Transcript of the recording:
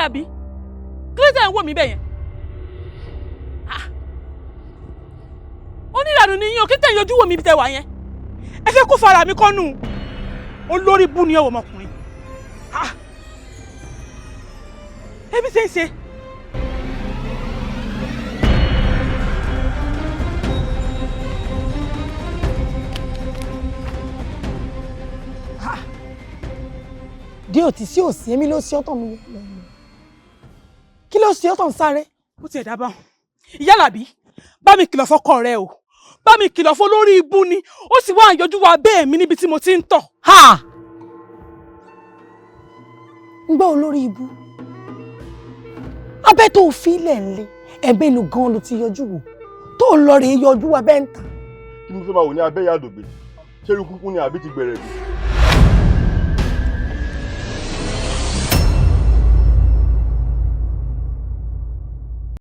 Làbí, kí ló tẹ̀ ń wò mí bẹ́ẹ̀ yẹn? Ah. Onírànù ni yín o, kí tẹ̀ ń yọjú wò mí bí tẹ wà yẹn? Ẹ fẹ́ kó fara mi kọ́nù. Olórí bú ni ọ̀wọ̀ ọmọkùnrin. Ah. Ebi ṣe ń ṣe. Dé òtí sí òsì, èmi ló ṣe ọ́tọ̀ mi lẹ́nu. Kí ló ṣe ọ́tọ̀ ń sáré? Ó tiẹ̀ dábàá. Ìyá Làbí, bá mi kìlọ̀ fọ́kọ rẹ o. Bá mi kìlọ̀ fún olórí ibú ni. Ó sì wá àyọjú wa bẹ́ẹ̀ mi níbi tí mo ti ń tọ̀. Ha! Ń gbọ́ olórí ibú. Abẹ́ tó fi ilẹ̀ ń lé, ẹ̀bẹ́ ìlú gan-an ló ti yọjú wò. Tó ń lọ rèé yọjú wa bẹ́ẹ̀ ń tà. Kí ni mo fẹ́ máa wò ní abẹ́ ìyá àdògbè? Ṣé irú kúkú ni àbí ti gbẹ̀rẹ̀ bí?